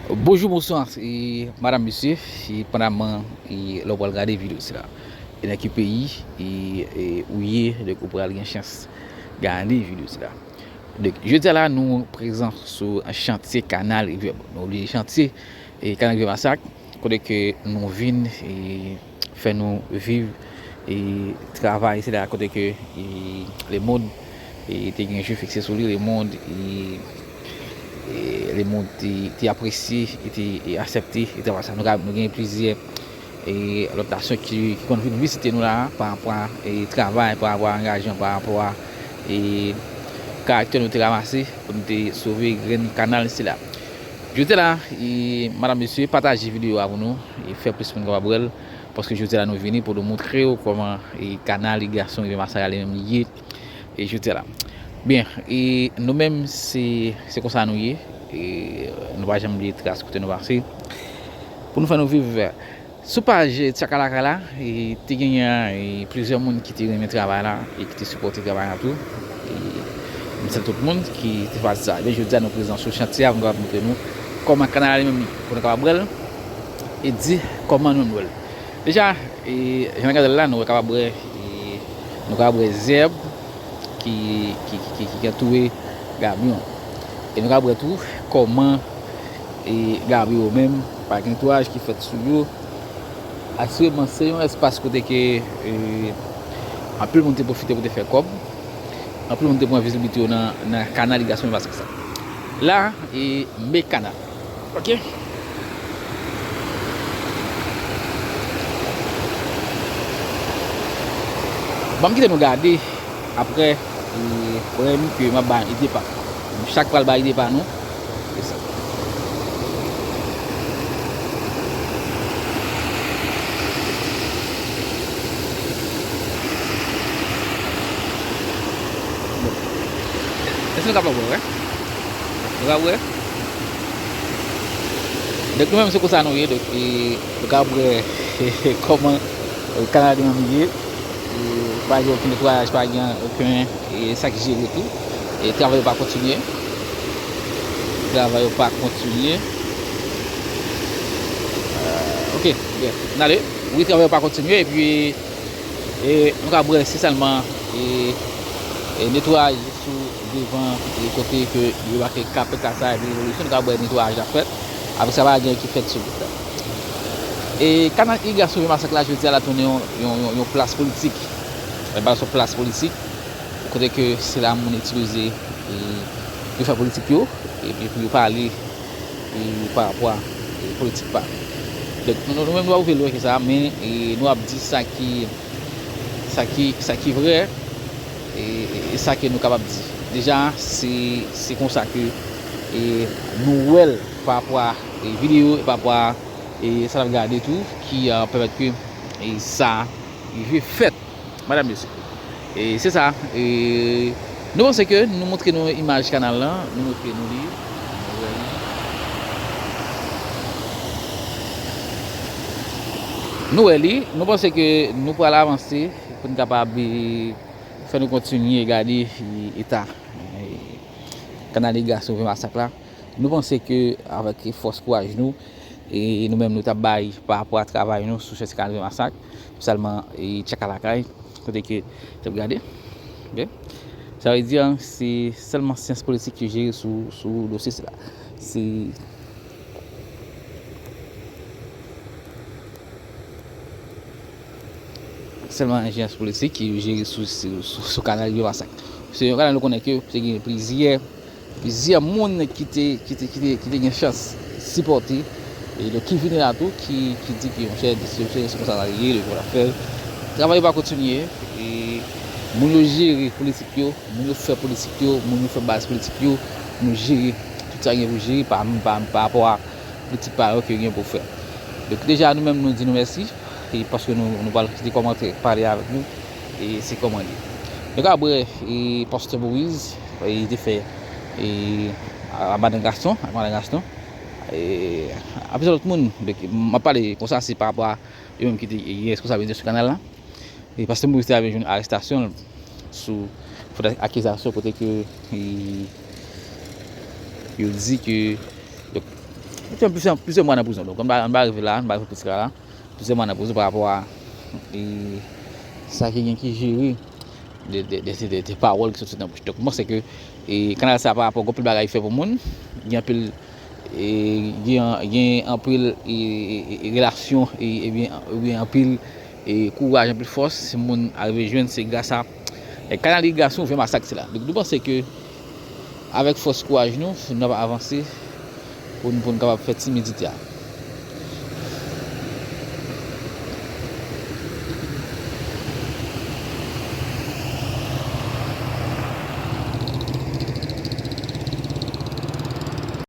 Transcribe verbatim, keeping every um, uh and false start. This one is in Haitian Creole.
Bonjou, bonswa, e, madanm, mesye, e, pandaman, e, lè w pral gade videyo sila. E nan ki peyi, e, e, ou ye, donk ou pral gen chans gade videyo sila. Donk, jodi a la, nou prezan sou chantye kanal Rivyè Mòn. Nou li chantye, e, kanal Rivyè Masak, kote ke nou vin, e, fè nou viv, e, travay sila kote ke, e, lemonn, e, te gen je fikse sou li, lemonn, e, e, lemonn te, te apresye, e te, e, aksepte, e, travay sa. Nou ka, nou gen plizyè, e, lòt nasyon ki, ki konn vin vizite nou la, pa rapò a, e, travay, pa rapò a angajman, pa rapò a, e, karaktè nou te ranmase pou nou te sove grenn kanal sila. Jodi a la, e, madanm, mesye, pataje videyo a pou nou, e, fè plis moun kapab wè l, paske jodi a la nou vini pou nou montre w kòman, e, kanal Irigasyon Rivyè Masak la li menm li ye, e, jodi a la. Byen, e, nou menm se, se konsa nou ye, e, nou pa janm bliye tras kote nou pase. Pou nou fè nou viv, sou paj Tchakalaka la, e, te genyen, e, plizyè moun ki te renmen travay la e ki te sipòte travay la tou. E, m salye tout moun ki te fè pati sa. Ebyen, jodi a, nou prezan sou chantye a, nou kapab montre nou kòman kanal la li menm, pou nou kapab wè l e di kòman nou menm nou wè l. Deja, e, jan n gade l la, nou kapab wè, e, nou kapab wè zèb ki, ki, ki, ki, ki antoure gabyon. E nou kapab wè tou kòman, e, gabyon yo menm, pa gen netwayaj ki fèt sou yo. Asireman, se yon espas kote ke, e, anpil moun te pwofite pou te fè kòb. Anpil moun te pran vizibilite yo nan, nan kanal Irigasyon Rivyè Masak sa. La, e, me kanal. Ok. Ban m kite nou gade apre, e, premye ke m ap ba ide pa. Nou chak pral ba ide pa nou. Se sa. Èske nou kapab wè? Nou kapab wè? Donk, nou menm, se konsa nou ye. Donk, e, nou kapab wè kòman, e, kanal li menm ye. E, pa gen okenn netwayaj, pa gen okenn, e, sa ki jere tou. E, travay yo pa kontinye. Travay yo pa kontinye. E, ok, byen. N ale. Wi, travay yo pa kontinye. Epi, e, nou ka wè se sèlman, e, e, netwayaj sou devan, e, kote ke yo make K P K sa epi Revolisyon, nou ka wè netwayaj la fèt. Apre sa, pa gen ki fèt sou wout la. E kanal Irigasyon Rivyè Masak la, jodi a, la tounen yon, yon, yon, yon plas politik. Li pa yon plas politik, kote ke se la moun itilize, e, pou fè politik yo, epi pou yo pale, e, pa rapò a, e, politik pa yo. Donk, nou, nou, nou menm, nou pa rive lwen ke sa, men, e, nou ap di sa ki, sa ki, sa ki vrè, e, e, e sa ke nou kapab di. Deja, se, se konsa ke, e, nou wè l pa rapò a, e, videyo, e pa rapò a, e, sa n ap gade tou, ki, e, pèmèt ke, e, sa rive fèt, madanm, mesye. E se sa, e, nou panse ke nou montre nou imaj kanal lan, nou montre nou li, nou wè li. Nou wè li, nou panse ke nou pral avanse pou n kapab, e, fè nou kontinye gade, e, eta, e, kanal Irigasyon Rivyè Masak la. Nou panse ke avèk fòs kouraj nou, e nou menm nou t ap bay pa rapò a travay nou sou chantye kanal Rivyè Masak, sèlman, e, Tchakalaka, kote ke t ap gade. Ok? Sa vle di, se sèlman syans politik ki jere sou, sou dosye sila. Se sèlman enjenyè politik ki jere sou, sou, sou, sou kanal Rivyè Masak. Se yon kanal nou konnen ke te gen plizyè, plizyè moun ki te, ki te, ki te, ki te gen chans sipòte, e donk ki vini la tou, ki, ki di ke, monchè, se, se, se konsa sa ye, donk w ap fè l. Travay yo pa kontinye, e moun yo jere politik yo, moun yo fè politik yo, moun yo fè baz politik yo, nou jere tout sa gen pou jere pa, pa, pa rapò a politik pa yo ke gen pou fè. Donk, deja, nou menm, nou di nou mèsi, e paske nou, nou pral kite kòmantè pale avèk nou, e se kòman li ye. Nou ka wè, e pastè Moïse, e te fè, e a, a madan Gaston, ak madan Gaston, e a plizyè lòt moun, donk, m ap pale konsa, se pa rapò a yo menm ki te, e, gen responsabilite sou kanal la. E pastè Moïse te avè jwenn arestasyon l sou fòt akizasyon kote ke, e, yo di ke, donk, Li fè plizyè, plizyè mwa nan prizon. Donk, ann pa, ann pa rive la, ann pa rive pou ti ka la. Plizyè mwa nan prizon pa rapò a e, sa ki gen ki jere de, de, de, de, de pawòl ki soti nan bouch. Donk, mwen panse ke e, kanal sa pa rapò, gen anpil bagay fè pou moun, gen anpil e, gen, gen anpil e, e, e, relasyon e, ebyen, ebyen anpil e, kouraj, anpil fòs moun arive jwenn, se gras a e, kanal Iga, se yon vrè masak ki la. Donk, nou panse ke avèk fòs kouraj nou, nou ap avanse pou nou, pou nou kapab fè timidite a.